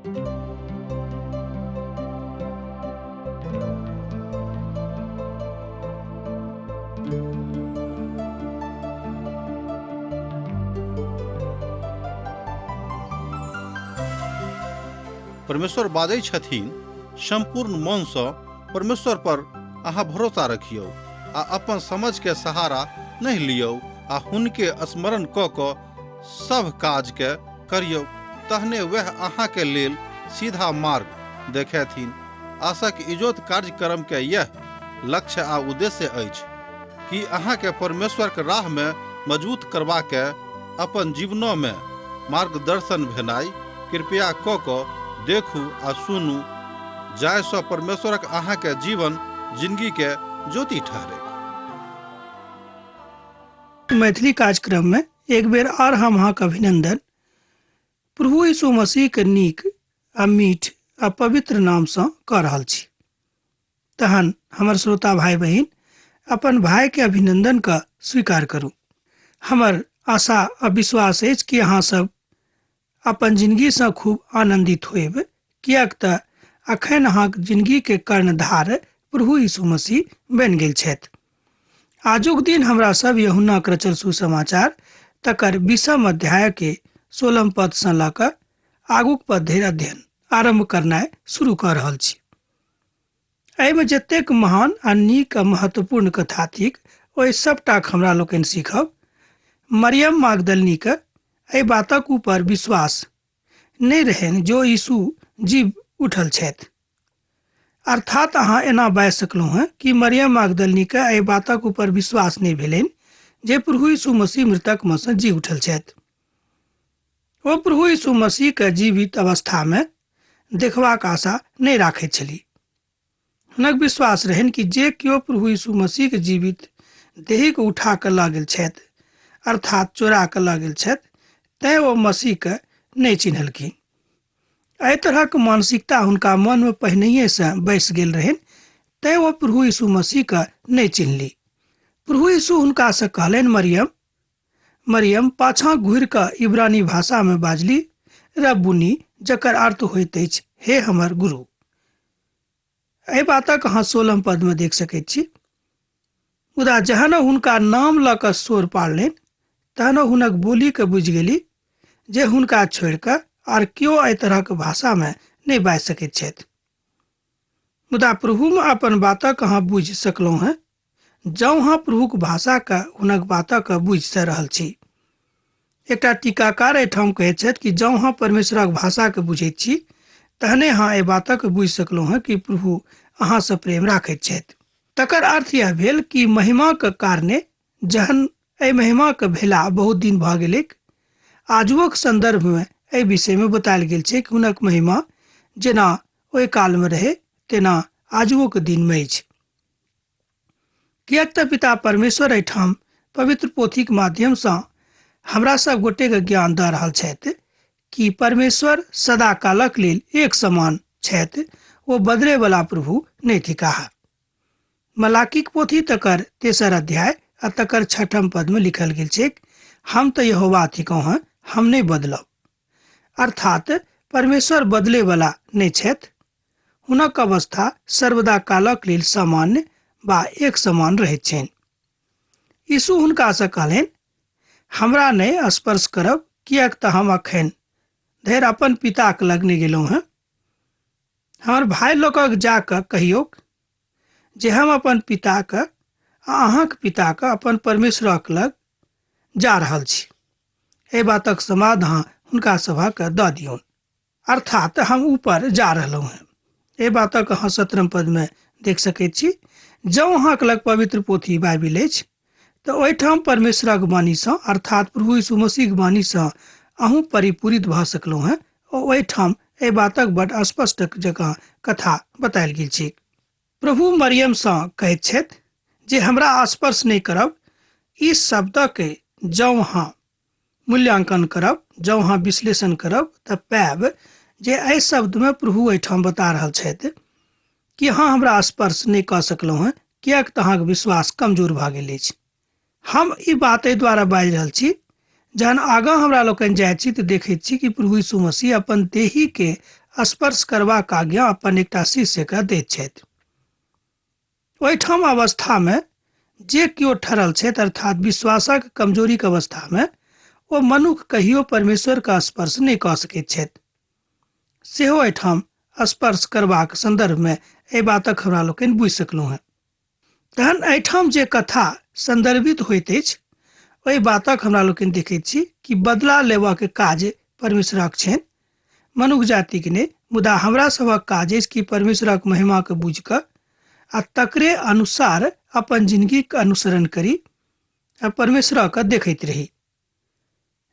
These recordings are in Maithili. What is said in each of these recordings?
परमेश्वर बाजै छथिन, सम्पूर्ण मनसँ परमेश्वर पर अहाँ भरोसा रखियौ आ अपन समझके सहारा नहि लियौ आ हुनके स्मरण कऽ कऽ सभ काजके करियौ, तहने वएह अहाँके लेल सीधा मार्ग देखेथिन। आशाक इजोत कार्यक्रम के यह लक्ष्य आ उद्देश्य अछि कि अहाँके परमेश्वर के राह में मजबूत करबा के अपन जीवनों में मार्गदर्शन भेनाइ। कृपया क क देखू आ सुनू, जाहि सँ परमेश्वरक अहाँके जीवन जिंदगी के ज्योति ठहरे। मैथिली कार्यक्रम में एक बेर आर हम अहाँके अभिनंदन प्रभु यीशु मसीह के नीक आ मीठ आ पवित्र नाम सँ कऽ रहल छी। तहन हमर श्रोता भाई बहिन अपन भाई के अभिनंदन का स्वीकार करू। हमर आशा आ विश्वास अछि कि अहाँ सब अपन जिंदगी सँ खूब आनंदित होयब, किएक तऽ अखन अहाँक जिंदगी के कर्णधार प्रभु यीशु मसीह बनि गेल छथि। आजुक दिन हमरा सब यूहन्नाक रचल सुसमाचार तकर 20 अध्याय के 16 पद सँ लऽ कऽ आगूक पद धरि अध्ययन आरम्भ करनाइ शुरू कऽ रहल छी। एहिमे जतेक महान आ नीक आ महत्वपूर्ण कथा थिक ओहि सबटाक हमरा लोकनि सीखब। मरियम मागदलनीके एहि बातक ऊपर विश्वास नहि रहनि जो यीशु जीव उठल छथि। अर्थात अहाँ एना बाजि सकलहुँ हेँ कि मरियम मागदलनीके एहि बातक ऊपर विश्वास नहि भेलनि जे प्रभु यीशु मसीह मृतक मे सँ जी उठल छथि। ओ प्रभु यीशु मसीह के जीवित अवस्था मे देखबाक आशा नहि राखैत छली। हुनक विश्वास रहनि कि जे केओ प्रभु यीशु मसीह के जीवित देही के उठा कऽ लऽ गेल छथि, अर्थात चोरा कऽ लऽ गेल छथि, तैं ओ मसीह के नहि चिन्हलखिन। एहि तरहक मानसिकता हुनका मन मे पहिनहिए सँ बसि गेल रहनि, तैं ओ प्रभु यीशु मसीह के नहि चिन्हली। प्रभु यीशु हुनका सँ कहलनि, मरियम। मरियम पाछाँ घुरि कऽ इब्रानी भाषा मे बाजली, रब्बुनी, जकर अर्थ होइत अछि हे हमर गुरु। एहि बातक अहाँ 16 पद मे देख सकैत छी। मुदा जहन हुनका नाम लऽ कऽ शोर पाड़लनि तहन हुनक बोली के बुझि गेली जे हुनका छोड़ि कऽ आर केओ एहि तरहक भाषा मे नहि बाजि सकैत छथि। मुदा प्रभु मे अपन बातक अहाँ बुझि सकलहुँ हेँ। जँ अहाँ प्रभुक भाषाके हुनक बातक बुझि रहल छी। एकटा टीकाकार एहिठाम कहैत छथि कि जँ अहाँ परमेश्वरक भाषाके बुझैत छी तहने अहाँ एहि बातक बुझि सकलहुँ हेँ कि प्रभु अहाँसँ प्रेम राखैत छथि। तकर अर्थ यह भेल कि महिमाक कारणे जहन एहि महिमाक भेला बहुत दिन भऽ गेलैक, आजुओक संदर्भमे एहि विषयमे बतायल गेल छै कि हुनक महिमा जेना ओहि कालमे रहै तेना आजुओक दिनमे अछि। किएक तऽ पिता परमेश्वर एहिठाम पवित्र पोथीक माध्यमसँ हमरा सब गोटेके ज्ञान दऽ रहल छथि कि परमेश्वर सदा कालक लेल एक समान छथि, ओ बदलेवला प्रभु नहि थिकाह। मलाकीक पोथी तकर 3 अध्याय आ तकर 6 पदमे लिखल गेल छैक, हम तऽ यहोवा थिकहुँ हँ, हम नहि बदलब। अर्थात परमेश्वर बदलेवला नहि छथि। हुनक अवस्था सर्वदा कालक लेल सामान्य वा एक समान रहैत छनि। यीशु हुनकासँ कहलनि, हमरा नहि स्पर्श करब, किएक तऽ हम अखन धरि अपन पिताक लग नहि गेलहुँ हँ। हमर भाय लोकक जा कऽ कहियौक जे हम अपन पिताक आ अहाँक पिताक अपन परमेश्वरक लग जा रहल छी। एहि बातक समाधान हुनका सभक दऽ दियौन। अर्थात हम ऊपर जा रहलहुँ हेँ। एहि बातक अहाँ 17 पदमे देख सकैत छी। जँ अहाँक लग पवित्र पोथी बाइबिल अछि तऽ ओहिठाम परमेश्वरक वाणीसँ अर्थात प्रभु यीशु मसीहक वाणीसँ अहूँ परिपूरित भऽ सकलहुँ हेँ। ओहिठाम एहि बातक बड स्पष्ट जकाँ कथा बतायल गेल छै। प्रभु मरियमसँ कहैत छथि जे हमरा स्पर्श नहि करब। ई शब्दक जँ अहाँ मूल्यांकन करब, जँ अहाँ विश्लेषण करब तऽ पायब जे एहि शब्दमे प्रभु एहिठाम बता रहल छथि कि अहाँ हमरा स्पर्श नहि कऽ सकलहुँ हेँ, किएक तऽ अहाँके विश्वास कमजोर भऽ गेल अछि। हम ई बात एहि द्वारा बाजि रहल छी, जहन आगाँ हमरा लोकनि जाइ छी तऽ देखैत छी कि प्रभु यीशु मसीह अपन देहीके स्पर्श करबाक आज्ञा अपन एकटा शिष्यके दैत छथि। ओहिठाम अवस्थामे जे केओ ठहरल छथि, अर्थात विश्वासक कमजोरीके अवस्थामे, ओ मनुख कहियो परमेश्वरके स्पर्श नहि कऽ सकैत छथि। सेहो एहिठाम स्पर्श करबाक सन्दर्भमे एहि बातक हमरा लोकनि बुझि सकलहुँ हेँ। तहन एहिठाम जे कथा सन्दर्भित होइत अछि ओहि बातक हमरा लोकनि देखैत छी कि बदला लेबाक काज परमेश्वरक छनि, मनुख जातिके नहि। मुदा हमरा सभक काज अछि कि परमेश्वरक महिमाके बुझि कऽ आ तकरे अनुसार अपन जिंदगीके अनुसरण करी आ परमेश्वरके देखैत रही।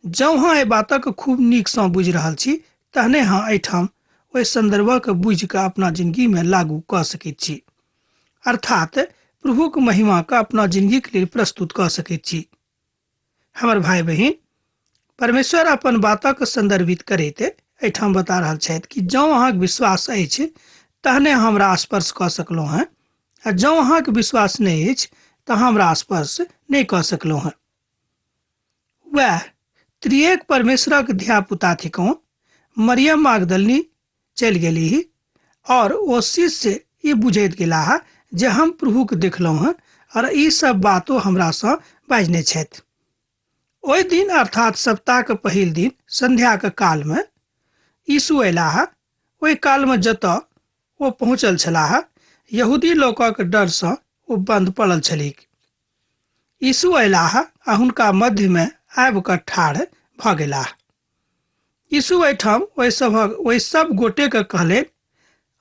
जँ अहाँ एहि बातक खूब नीकसँ बुझि रहल छी तहने अहाँ एहिठाम ओहि सन्दर्भके बुझि कऽ अपना जिंदगीमे लागू कऽ सकैत छी, अर्थात प्रभुक महिमाके अपना जिंदगीके लेल प्रस्तुत कऽ सकैत छी। हमर भाई बहिन, परमेश्वर अपन बातक संदर्भित करैत एहिठाम बता रहल छथि कि जँ अहाँके विश्वास अछि तहने हमरा स्पर्श कऽ सकलहुँ हेँ, आ जँ अहाँके विश्वास नहि अछि तऽ हमरा स्पर्श नहि कऽ सकलहुँ हेँ। वएह त्रिएक परमेश्वरक धियापुता थिकहुँ। मरियम मागदलनी चलि गेलीह और ओ शिष्य ई बुझैत गेलाह जे हम प्रभुके देखलहुँ हेँ और ई सब बातो हमरासँ बाजने छथि। ओहि दिन अर्थात सप्ताहके पहिल दिन संध्याके कालमे यीशु अयलाह। ओहि कालमे जतऽ ओ पहुँचल छलाह, यहूदी लोकक डरसँ ओ बन्द पड़ल छलीह। यीशु अयलाह आ हुनका मध्यमे आबि कऽ ठाढ़ भऽ गेलाह। यीशु एहिठाम ओहि सब गोटेके कहलनि,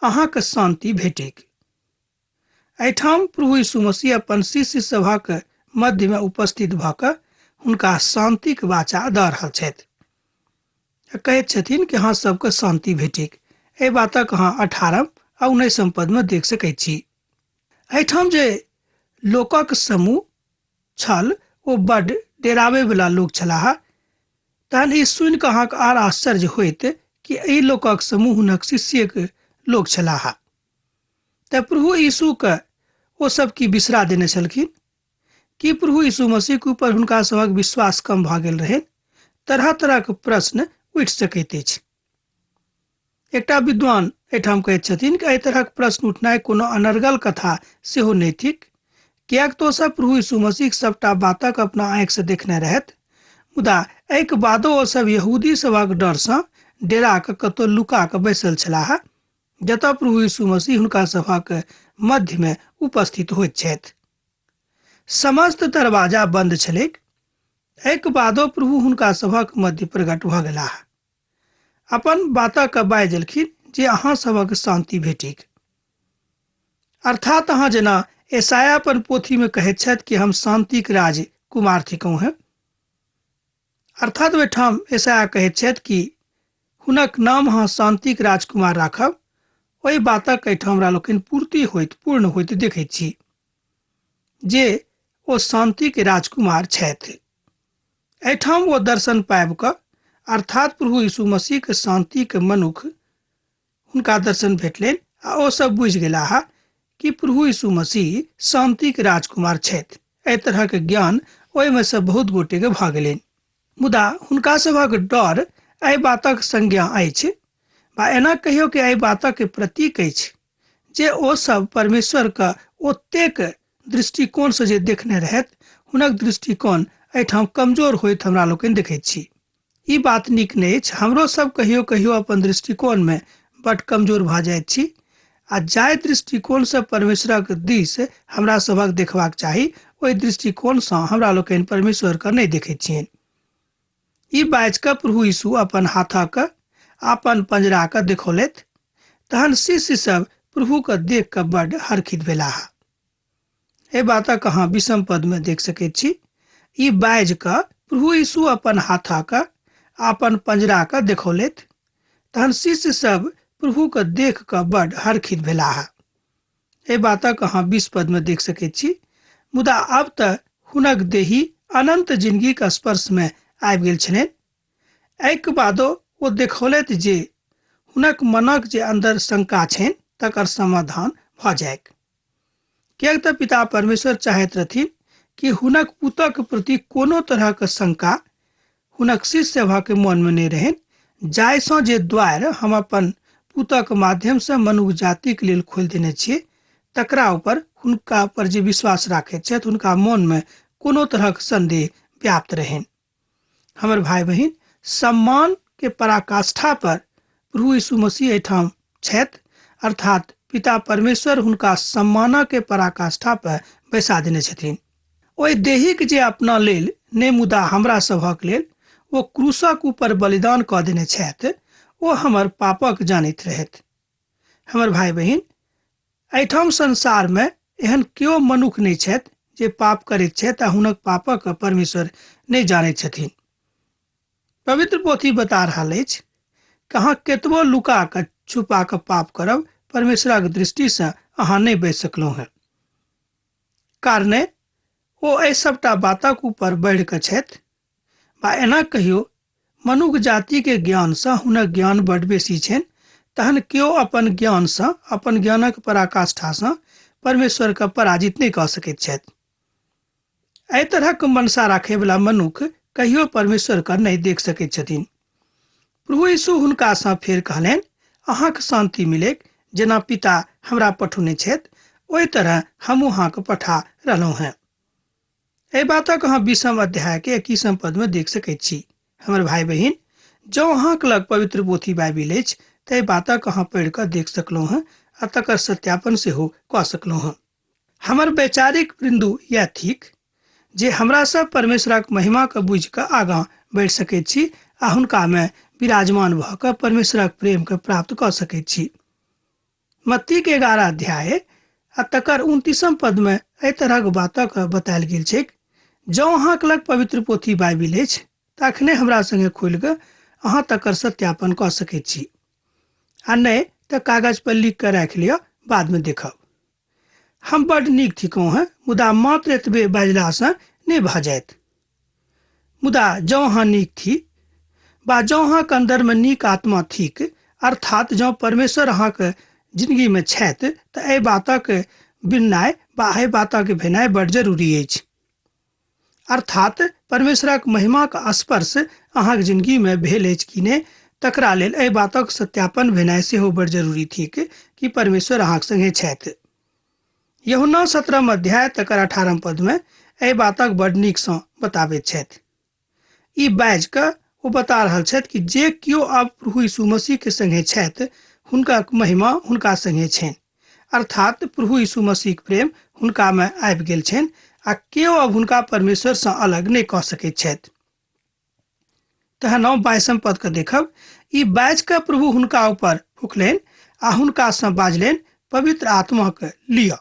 अहाँके शान्ति भेटैक। एहिठाम प्रभु यीशु मसीह अपन शिष्य सभक मध्यमे उपस्थित भऽ कऽ हुनका शान्तिक वाचा दऽ रहल छथि। कहैत छथिन कि अहाँ सबके शान्ति भेटैक। एहि बातक अहाँ 18 आ 19 पदमे देख सकैत छी। एहिठाम जे लोकक समूह छल ओ बड्ड डेराबैवला लोक छलाह। तहन ई सुनि कऽ अहाँके आर आश्चर्य होइत कि एहि लोकक समूह हुनक शिष्यक लोक छलाह। तऽ प्रभु यीशुके ओ सब की बिसरा देने छलखिन? की प्रभु यीशु मसीहके ऊपर हुनका सभक विश्वास कम भऽ गेल रहनि? तरह तरहक प्रश्न उठि सकैत अछि। एकटा विद्वान एहिठाम कहैत छथिन कि एहि तरहक प्रश्न उठनाइ कोनो अनर्गल कथा सेहो नहि थिक, किएक तऽ ओ सब प्रभु यीशु मसीहक सबटा बातक अपना आँखिसँ देखने रहथि। मुदा एहिके बादो ओ सब यहूदी सभक डरसँ डेरा कऽ कतौ लुका कऽ बैसल छलाह, जतऽ प्रभु यीशु मसीह हुनका सभक मध्यमे उपस्थित होइत छथि। समस्त दरवाजा बन्द छलैक, एहिके बादो प्रभु हुनका सभक मध्य प्रकट भऽ गेलाह। अपन बातक बाजि देलखिन जे अहाँ सभक शान्ति भेटिक। अर्थात अहाँ जेना यशायाह अपन पोथीमे कहैत छथि कि हम शान्तिक राज कुमार थिकहुँ हेँ। अर्थात ओहिठाम यशायाह कहैत छथि कि हुनक नाम अहाँ शान्तिक राजकुमार राखब। ओहि बातक एहिठाम हमरा लोकनि पूर्ति होइत पूर्ण होइत देखैत छी जे ओ शान्तिक राजकुमार छथि। एहिठाम ओ दर्शन पाबि कऽ अर्थात प्रभु यीशु मसीहके शान्तिके मनुख हुनका दर्शन भेटलनि आ ओ सब बुझि गेलाह कि प्रभु यीशु मसीह शान्तिक राजकुमार छथि। एहि तरहक ज्ञान ओहिमे सँ बहुत गोटेके भऽ गेलनि। मुदा हुनका सभक डर एहि बातक संज्ञा अछि वा एना कहियो कि एहि बातक प्रतीक अछि जे ओ सब परमेश्वरके ओतेक दृष्टिकोणसँ जे देखने रहथि, हुनक दृष्टिकोण एहिठाम कमजोर होइत हमरा लोकनि देखैत छी। ई बात नीक नहि अछि। हमरो सब कहियो कहियो अपन दृष्टिकोणमे बड कमजोर भऽ जाइत छी आ जाहि दृष्टिकोणसँ परमेश्वरक दिस हमरा सभक देखबाक चाही ओहि दृष्टिकोणसँ हमरा लोकनि परमेश्वरके नहि देखैत छियनि। ई बाजि कऽ प्रभु यीशु अपन हाथक अपन पंजराके देखौलथि। तहन शिष्य सब प्रभुके देख कऽ बड हर्षित भेलाह। एहि बातक अहाँ विषम पदमे देख सकैत छी। ई बाजि कऽ प्रभु यीशु अपन हाथक अपन पंजराके देखौलथि। तहन शिष्य सब प्रभुके देख कऽ बड हर्षित भेलाह। एहि बातक अहाँ 20 पदमे देख सकैत छी। मुदा आब तऽ हुनक देही अनंत जिंदगीक स्पर्शमे आबि गेल छलनि। एहिके बादो ओ देखौलथि जे हुनक मनक जे अंदर शंका छनि तकर समाधान भऽ जाइक। किएक तऽ पिता परमेश्वर चाहैत रहथिन कि हुनक पुतक प्रति कोनो तरहक शंका हुनक शिष्य सभक मनमे नहि रहनि, जाहिसँ जे द्वार हम अपन पुतक माध्यमसँ मनुख जातिक लेल खोलि देने छियै, तकरा ऊपर हुनका पर जे विश्वास राखैत छथि हुनका मोनमे कोनो तरहक संदेह व्याप्त रहनि। हमर भाई बहिन, सम्मान के पराकाष्ठा पर प्रभु यीशु मसीह एहिठाम छथि, अर्थात पिता परमेश्वर हुनका सम्मान के पराकाष्ठा पर बैसा देने छथिन। ओहि देहिक जे अपना लेल नहि मुदा हमरा सभक लेल ओ क्रूसक ऊपर बलिदान कऽ देने छथि, ओ हमर पापक जानैत रहथि। हमर भाई बहिन, एहिठाम संसार में एहन केओ मनुख नहि छथि जे पाप करैत छथि आ हुनक पापक परमेश्वर नहि जानैत छथिन। पवित्र पोथी बता रहल अछि कि अहाँ केतबो लुका कऽ छुपा कऽ पाप करब, परमेश्वरक दृष्टिसँ अहाँ नहि बचि सकलहुँ हेँ। कारणे ओ एहि सबटा बातक ऊपर बढ़ि कऽ छथि। बा एना कहियो, मनुख जातिके ज्ञानसँ हुनक ज्ञान बड बेसी छनि, तहन केओ अपन ज्ञानसँ, अपन ज्ञानक पराकाष्ठासँ परमेश्वरके पराजित नहि कऽ सकैत छथि। एहि तरहक मनसा राखयवला मनुख कहियो परमेश्वरके नहि देख सकैत छथिन। प्रभु यीशु हुनकासँ फेर कहलनि, अहाँके शान्ति मिलेक, जेना पिता हमरा पठौने छथि ओहि तरह हमहूँ अहाँके पठा रहलहुँ हेँ। एहि बातक अहाँ 20 अध्याय के 21 पद में देख सकैत छी। हमर भाई बहिन, जँ अहाँके लग पवित्र पोथी बाइबिल अछि तऽ एहि बातक अहाँ पढ़ि कऽ देख सकलहुँ हेँ आ तकर सत्यापन सेहो कऽ सकलहुँ हेँ। हमर वैचारिक बिन्दु इएह थिक जे हमरा सब परमेश्वरक महिमा के बुझि कऽ आगाँ बढ़ि सकैत छी आ हुनका में विराजमान भऽ कऽ परमेश्वरक प्रेम के प्राप्त कऽ सकैत छी। मत्ती के 11 अध्याय आ तकर 29 पद में एहि तरहक बातक बतायल गेल छैक। जँ अहाँके लग पवित्र पोथी बाइबिल अछि तऽ अखने हमरा संगे खोलि कऽ अहाँ तकर सत्यापन कऽ सकैत छी, आ नहि तऽ कागज पर लिख कऽ राखि लिअ, बादमे देखब। हम बड नीक थिकहुँ हेँ, मुदा मात्र एतबे बाजलासँ नहि भऽ जायत। मुदा जँ अहाँ नीक थी बा जँ अहाँके अन्दरमे नीक आत्मा थिक, अर्थात जँ परमेश्वर अहाँके जिंदगीमे छथि, तऽ एहि बातक बिननाइ बा एहि बातक भेनाइ बड जरूरी अछि। अर्थात परमेश्वरक महिमाक स्पर्श अहाँके जिंदगीमे भेल अछि कि नहि, तकरा लेल एहि बातक सत्यापन भेनाइ सेहो बड जरूरी थिक कि परमेश्वर अहाँके संगे छथि। यूहन्ना 17 अध्याय तकर 18 पद में एहि बातक बड नीकसँ बताबैत छथि। ई बाजि कऽ ओ बता रहल छथि कि जे केओ आब प्रभु यीशु मसीह के संगे छथि हुनका महिमा हुनका संगे छनि, अर्थात प्रभु यीशु मसीह के प्रेम हुनका में आबि गेल छनि आ केओ अब हुनका परमेश्वर सँ अलग नहि कऽ सकैत छथि। तहन हम 22 पद के देखब। ई बाजि कऽ प्रभु हुनका ऊपर फुकलनि आ हुनका सँ बाजलनि, पवित्र आत्मा के लिअ।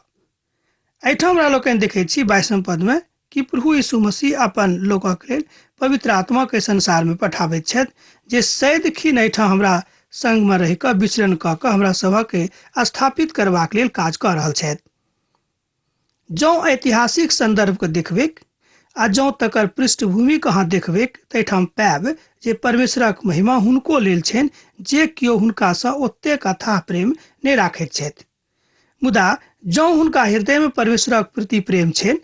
एहिठाम हमरा लोकनि देखै छी 22 पद में कि प्रभु यीशु मसीह अपन लोकक लेल पवित्र आत्मा के संसार में पठाबैत छथि, जे सदिखिन एहिठाम हमरा संग में रहि कऽ विचरण कऽ कऽ हमरा सभक स्थापित करबाक लेल काज कऽ रहल छथि। जँ ऐतिहासिक संदर्भ के देखबैक आ जँ तकर पृष्ठभूमि के अहाँ देखबैक तऽ एहिठाम पायब जे परमेश्वरक महिमा हुनको लेल छनि जे केओ हुनकासँ ओतेक अथाह प्रेम नहि राखैत छथि। मुदा जँ हुनका हृदय में परमेश्वरक प्रति प्रेम छनि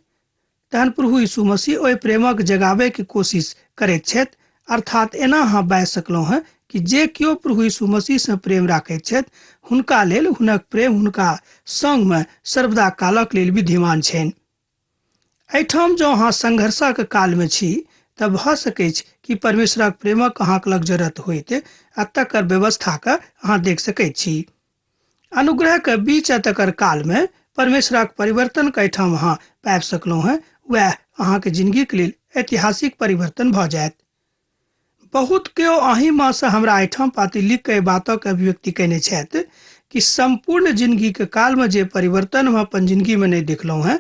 तहन प्रभु यीशु मसीह ओहि प्रेमक जगाबैके कोशिश करैत छथि। अर्थात एना अहाँ बाजि सकलहुँ हेँ कि जे केओ प्रभु यीशु मसीह सँ प्रेम राखैत छथि हुनका लेल हुनक प्रेम हुनका संग में सर्वदा कालक लेल विद्यमान छनि। एहिठाम जँ अहाँ संघर्षक काल में छी तऽ भऽ सकैछ कि परमेश्वरक प्रेमक अहाँक लग जरूरत होइत आ तकर व्यवस्था के अहाँ देख सकैत छी। अनुग्रह के बीच आ तकर काल में परमेश्वरक परिवर्तन के एहिठाम अहाँ पाबि सकलहुँ हेँ, वएह अहाँके जिंदगीके लेल ऐतिहासिक परिवर्तन भऽ जायत। बहुत केओ अहीं माँ से हमरा एहिठाम पाती लिख के एहि बातक अभिव्यक्ति कयने छथि कि सम्पूर्ण जिंदगीके कालमे जे परिवर्तन हम अपन जिंदगीमे नहि देखलहुँ हेँ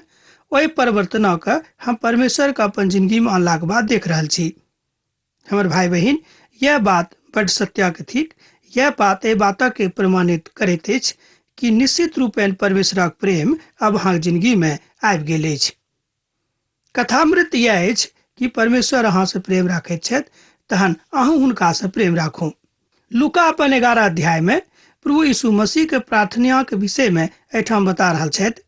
ओहि परिवर्तनक हम परमेश्वरके अपन जिंदगीमे अनलाके बाद देख रहल छी। हमर भाई बहिन, यह बात बड सत्यक थिक। यह बात एहि बातक प्रमाणित करैत अछि कि निश्चित रूपेण परमेश्वरक प्रेम अब अहाँक जिंदगीमे आबि गेल अछि। कथामृत यह अछि कि परमेश्वर अहाँ से प्रेम राखैत छथि तहन अहूँ हुनका से प्रेम राखू। लूका अपन 11 अध्याय में प्रभु यीशु मसीह के प्रार्थना के विषय में एहिठाम बता रहल छथि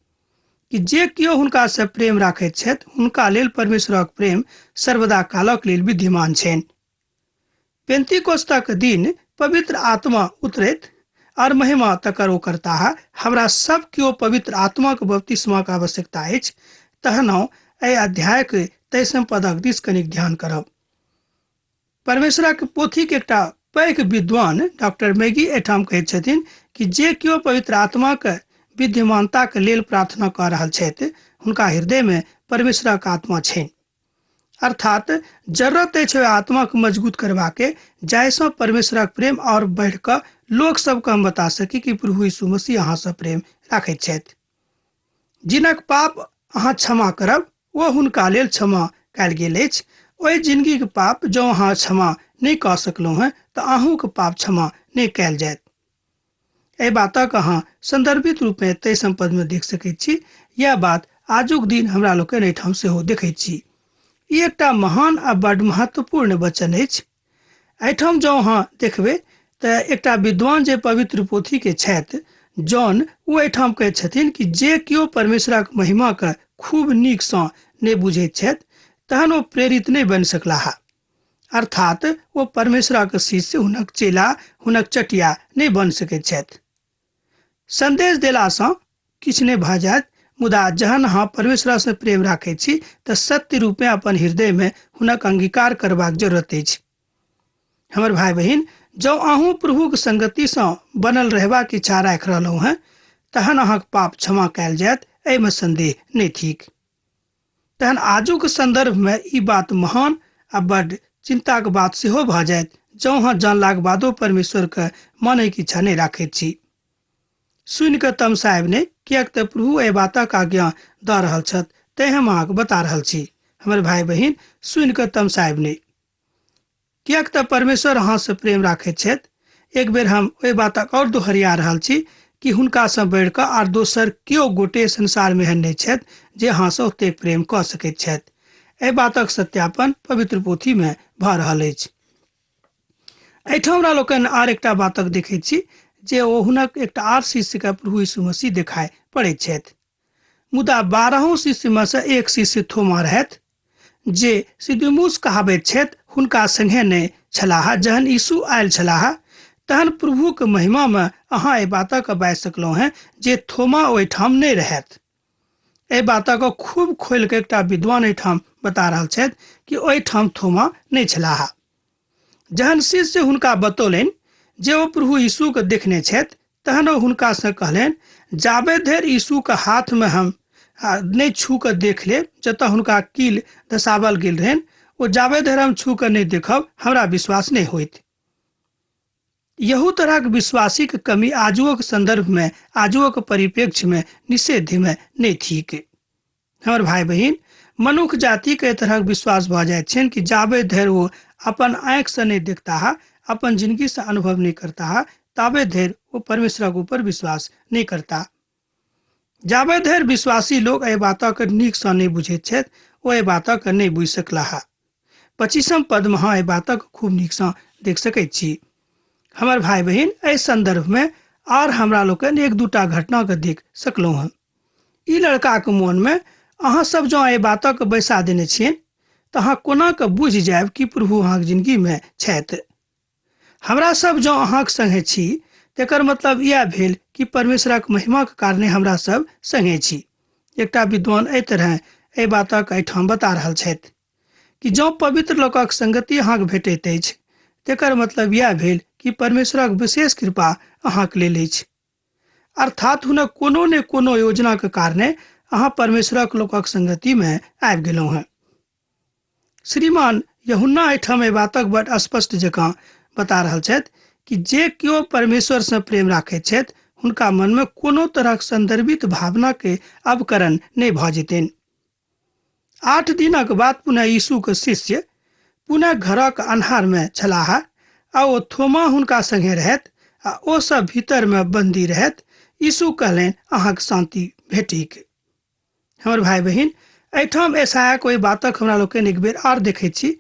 कि जे केओ हुनका से प्रेम राखैत छथि हुनका लेल परमेश्वरक प्रेम सर्वदा कालक लेल विद्यमान छनि। पेंतिकोस्तक दिन पवित्र आत्मा उतरैत आओर महिमा तकर ओ करताह। हमरा सब केओ पवित्र आत्माक बपतिस्माक आवश्यकता अछि। तहन एहि अध्यायक 23 पदक दिस कनिक ध्यान करब। परमेश्वरक पोथीके एकटा पैघ विद्वान डॉक्टर मैगी एहिठाम कहैत छथिन कि जे केओ पवित्र आत्माक विद्यमानताक लेल प्रार्थना कऽ रहल छथि हुनका हृदयमे परमेश्वरक आत्मा छनि। अर्थात जरूरत अछि ओहि आत्माके मजबूत करबाके, जाहिसँ परमेश्वरक प्रेम आओर बढ़ि कऽ लोक सबके हम बता सकी कि प्रभु यीशु मसीह अहाँसँ प्रेम राखैत छथि। जिनक पाप अहाँ क्षमा करब ओ हुनका लेल क्षमा कयल गेल अछि। ओहि जिनगीके पाप जँ अहाँ क्षमा नहि कऽ सकलहुँ हेँ तऽ अहूँके पाप क्षमा नहि कयल जायत। एहि बातक अहाँ संदर्भित रूपमे 23 पदमे देख सकैत छी। यैह बात आजुक दिन हमरा लोकनि एहिठाम सेहो देखैत छी। ई एकटा महान आ बड्ड महत्वपूर्ण वचन अछि। एहिठाम जँ अहाँ देखबै तऽ एकटा विद्वान जे पवित्र पोथीके छथि जॉन, ओ एहिठाम कहैत छथिन कि जे केओ परमेश्वरक महिमाके खूब नीकसँ नहि बुझैत छथि तहन ओ प्रेरित नहि बनि सकलाह। अर्थात ओ परमेश्वरक शिष्य, हुनक चेला, हुनक चटिया नहि बनि सकैत छथि। संदेश देलासँ किछु नहि भऽ जायत, मुदा जहन अहाँ परमेश्वरसँ प्रेम राखैत छी तऽ सत्य रूपे अपन हृदयमे हुनक अंगीकार करबाक जरूरत अछि। हमर भाई बहिन, जँ अहूँ प्रभुक संगतिसँ बनल रहबाक इच्छा राखि रहलहुँ हेँ तहन अहाँक पाप क्षमा कयल जायत, एहिमे संदेह नहि थिक। तहन आजुक संदर्भमे ई बात महान आ बड्ड चिंताक बात सेहो भऽ जायत जँ अहाँ जानलाक बादो परमेश्वरके मानैके इच्छा नहि राखैत छी। सुनि कऽ तमसायब नहि, किएक तऽ प्रभु एहि बातक आज्ञा दऽ रहल छथि, तेँ हम अहाँके बता रहल छी। हमर भाय बहिन, सुनि कऽ तमसायब नहि, किएक तऽ परमेश्वर अहाँसँ प्रेम राखैत छथि। एक बेर हम ओहि बातक आओर दोहरिया रहल छी कि हुनकासँ बढ़ि कऽ आर दोसर केओ गोटे संसारमे एहन नहि छथि जे अहाँसँ ओतेक प्रेम कऽ सकैत छथि। एहि बातक सत्यापन पवित्र पोथीमे भऽ रहल अछि। एहिठाम हमरा लोकनि आर एकटा बातक देखैत छी जे ओ हुनक एकटा आर शिष्यके प्रभु यीशु मसीह देखाइ पड़ैत छथि। मुदा 12 शिष्यमे सँ एक शिष्य थोमा रहथि जे सिद्धिमुस कहाबैत छथि, हुनका संगे नहि छलाह। जहन यीशु आयल छलाह तहन प्रभुक महिमामे अहाँ एहि बातक बाजि सकलहुँ हेँ जे थोमा ओहिठाम नहि रहथि। एहि बातक खूब खोलि कऽ एकटा विद्वान एहिठाम बता रहल छथि कि ओहिठाम थोमा नहि छलाह। जहन शिष्य हुनका बतौलनि जे ओ प्रभु यीशुके देखने छथि तहन ओ हुनकासँ कहलनि, जाबे धरि यीशुके हाथमे हम नहि छू कऽ देख लेब जतऽ हुनका कील धसावल गेल रहनि, ओ जाबे धरि हम छू कऽ नहि देखब हमरा विश्वास नहि होइत। यहू तरहक विश्वासीक कमी आजुओक संदर्भमे, आजुओक परिप्रेक्ष्यमे निषेध्यमे नहि थिक। हमर भाई बहिन, मनुख जातिके एहि तरहक विश्वास भऽ जाइत छनि कि जाबे धरि ओ अपन आँखिसँ नहि देखताह, अपन जिनगीसँ अनुभव नहि करताह, ताबे धरि ओ परमेश्वरक ऊपर विश्वास नहि करता। जाबे धरि विश्वासी लोक एहि बातक नीकसँ नहि बुझैत छथि, ओ एहि बातक नहि बुझि सकलाह। 25 पदमे अहाँ एहि बातक खूब नीकसँ देख सकैत छी। हमर भाई बहिन, एहि संदर्भमे आर हमरा लोकनि एक दूटा घटनाके देख सकलहुँ हँ। ई लड़काके मोनमे अहाँ सब जँ एहि बातक बैसा देने छियनि तऽ अहाँ कोना कऽ बुझि जायब कि प्रभु अहाँके जिनगीमे छथि। हमरा सब जँ अहाँके संगे छी तेकर मतलब इएह भेल कि परमेश्वरक महिमाक कारणे हमरा सब संगे छी। एकटा विद्वान एहि तरह एहि बातक एहिठाम बता रहल छथि कि जँ पवित्र लोकक संगति अहाँके भेटैत अछि तेकर मतलब इएह भेल कि परमेश्वरक विशेष कृपा अहाँके लेल अछि। अर्थात हुनक कोनो ने कोनो योजनाक कारणे अहाँ परमेश्वरक लोकक संगतिमे आबि गेलहुँ हेँ। श्रीमान यहुन्ना एहिठाम एहि बातक बड स्पष्ट जकाँ बता रहल छथि कि जे केओ परमेश्वरसँ प्रेम राखैत छथि हुनका मनमे कोनो तरहक संदर्भित भावनाके अवकरण नहि भऽ जेतनि। 8 दिनक बाद पुनः यीशुक शिष्य पुनः घरक अन्हारमे छलाह आ ओ थोमा हुनका संगे रहथि आ ओ सब भीतरमे बन्दी रहथि। यीशु कहलनि, अहाँके शान्ति भेटिक। हमर भाई बहिन, एहिठाम एसायाक ओहि बातक हमरा लोकनि एक बेर आर देखैत छी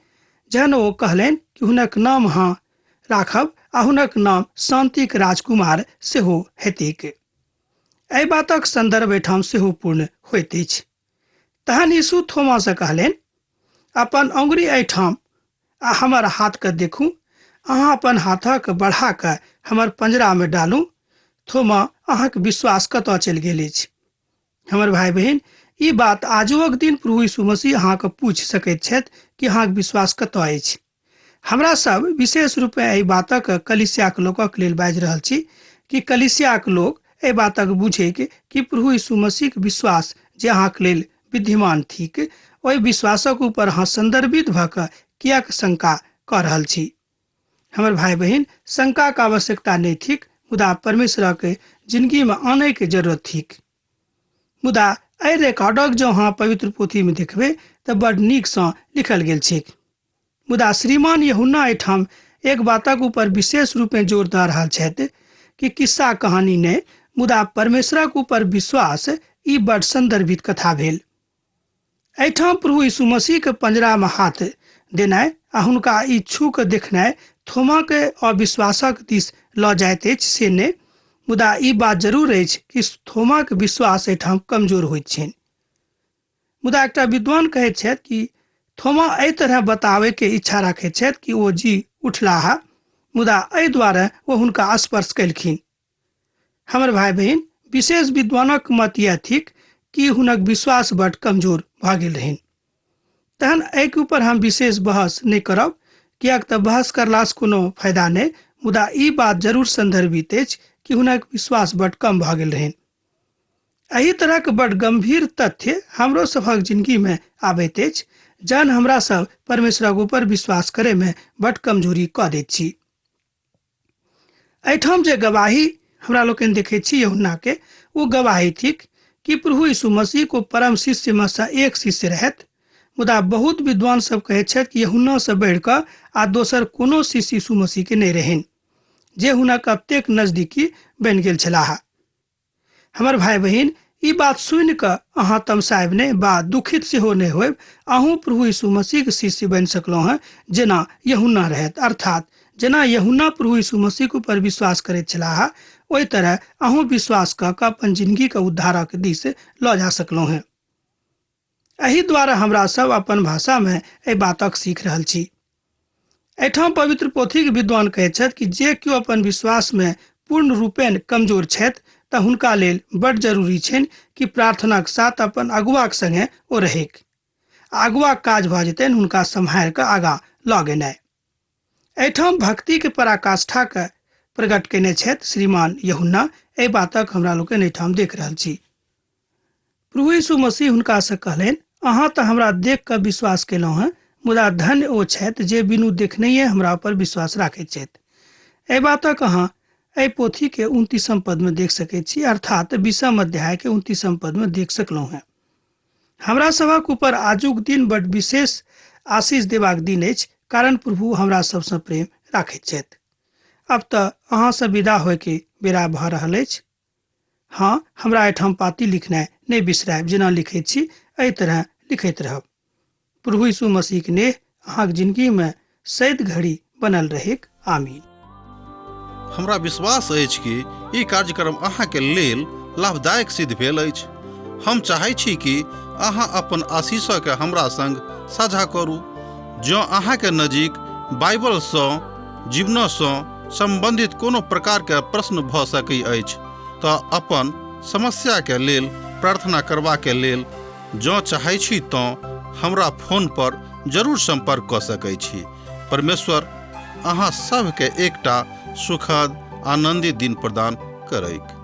जहन ओ कहलनि कि हुनक नाम अहाँ राखब आ हुनक नाम शान्तिक राजकुमार सेहो हेतैक। एहि बातक संदर्भ एहिठाम सेहो पूर्ण होइत अछि। तहन यीशु थोमासँ कहलनि, अपन अंगुरी एहिठाम आ हमर हाथके देखू, अहाँ अपन हाथक बढ़ा कऽ हमर पंजरामे डालू, थोमा, अहाँके विश्वास कतऽ चलि गेल अछि? हमर भाय बहिन, ई बात आजुक दिन प्रभु यीशु मसीह अहाँके पूछि सकैत छथि कि अहाँके विश्वास कतऽ अछि। हमरा सब विशेष रूपे एहि बातक कलिसियाक लोकक लेल बाजि रहल छी कि कलिसियाक लोक एहि बातक बुझैक कि प्रभु यीशु मसीहक विश्वास जे अहाँके लेल विद्यमान थिक, ओहि विश्वासक ऊपर अहाँ संदर्भित भऽ कऽ किएक शंका कऽ रहल छी। हमर भाय बहिन, शंकाक आवश्यकता नहि थिक, मुदा परमेश्वरक जिंदगीमे आनैके जरूरत थिक। मुदा एहि रिकॉर्डक जँ अहाँ पवित्र पोथीमे देखबै तऽ बड नीकसँ लिखल गेल छैक। मुदा श्रीमान यहुन्ना एहिठाम एक बातक ऊपर विशेष रूपे जोर दऽ रहल छथि कि किस्सा कहानी नहि, मुदा परमेश्वरक ऊपर विश्वास ई बड संदर्भित कथा भेल। एहिठाम प्रभु यीशु मसीह के पंजरा में हाथ देनाइ आ हुनका ई छू कऽ देखनाइ थोमा के अविश्वासक दिस लऽ जाइत अछि से नहि, मुदा ई बात जरूर अछि कि थोमा के विश्वास एहिठाम कमजोर होइत छनि। मुदा एकटा विद्वान कहैत छथि कि थोमा एहि तरह बताबै के इच्छा राखैत छथि कि ओ जी उठलाह, मुदा एहि दुआरे ओ हुनका स्पर्श केलखिन। हमर भाय बहिन, विशेष विद्वानक मत यह थिक कि हुनक विश्वास बड कमजोर भऽ गेल रहनि। तहन एहिके ऊपर हम विशेष बहस नहि करब, किएक तऽ बहस करलासँ कोनो फायदा नहि, मुदा ई बात जरूर संदर्भित अछि कि हुनक विश्वास बड कम भऽ गेल रहनि। एहि तरहक बड गंभीर तथ्य हमरो सभक जिंदगीमे आबैत अछि, जहन हमरा सब परमेश्वरक ऊपर विश्वास करैमे बड कमजोरी कऽ दैत छी। एहिठाम जे गवाही हमरा लोकनि देखै छी यूहन्ना के, ओ गवाही थिक कि प्रभु यीशु मसीह को परम शिष्य में से एक शिष्य रहत। मुदा बहुत विद्वान सब कहैत छथि कि यूहन्ना से बढ़ि कऽ आ दोसर कोनो शिष्य यीशु मसीह के नहि रहनि, जे हुनक अतेक नजदीकी बनि गेल छलाह। हमर भाय बहिन, ई बात सुनि कऽ अहाँ तमसायब नहि बा दुखित सेहो नहि होयब। अहूँ प्रभु यीशु मसीहके शिष्य बनि सकलहुँ हेँ जेना यहुन्ना रहथि, अर्थात जेना यहुन्ना प्रभु यीशु मसीहके ऊपर विश्वास करैत छलाह, ओहि तरह अहूँ विश्वास कऽ कऽ अपन जिंदगीके उद्धारक दिस लऽ जा सकलहुँ हेँ। एहि द्वारा हमरा सब अपन भाषामे एहि बातक सीख रहल छी। एहिठाम पवित्र पोथीके विद्वान कहैत छथि कि जे केओ अपन विश्वासमे पूर्ण रूपेण कमजोर छथि तऽ हुनका लेल बड जरूरी छनि कि प्रार्थनाक साथ अपन अगुआक संगे ओ रहैक। अगुआक काज भऽ जेतनि हुनका सम्हारि कऽ आगाँ लऽ गेनाइ। एहिठाम भक्तिके पराकाष्ठाके प्रकट कयने छथि श्रीमान यहुन्ना। एहि बातक हमरा लोकनि एहिठाम देख रहल छी। प्रभु यीशु मसीह हुनकासँ कहलनि, अहाँ तऽ हमरा देख कऽ विश्वास केलहुँ हेँ, मुदा धन्य ओ छथि जे बिनु देखनहिए हमरा पर विश्वास राखैत छथि। एहि बातक अहाँ एहि पोथीके 29 पदमे देख सकैत छी, अर्थात 20 अध्यायके 29 पदमे देख सकलहुँ हेँ। हमरा सभक ऊपर आजुक दिन बड विशेष आशीष देबाक दिन अछि, कारण प्रभु हमरा सबसँ प्रेम राखैत छथि। अब तऽ अहाँसँ विदा होयके बेरा भऽ रहल अछि। हँ, हमरा एहिठाम पाती लिखनाइ नहि बिसरायब, जेना लिखैत छी एहि तरह लिखैत रहब। प्रभु यीशु मसीहके नेह अहाँके जिंदगीमे सैद घड़ी बनल रहेक। आमीन। हमरा विश्वास अछि कि ई कार्यक्रम अहाँके लेल लाभदायक सिद्ध भेल अछि। हम चाहै छी कि अहाँ अपन आशीषके हमरा संग साझा करू। जँ अहाँके नजीक बाइबलसँ जीवनसँ सम्बन्धित कोनो प्रकारके प्रश्न भऽ सकै अछि तऽ अपन समस्याके लेल प्रार्थना करबाके लेल जँ चाहै छी तँ हमरा फोन पर जरूर सम्पर्क कऽ सकै छी। परमेश्वर अहाँ सभके एकटा सुखद आनन्दित दिन प्रदान करैक।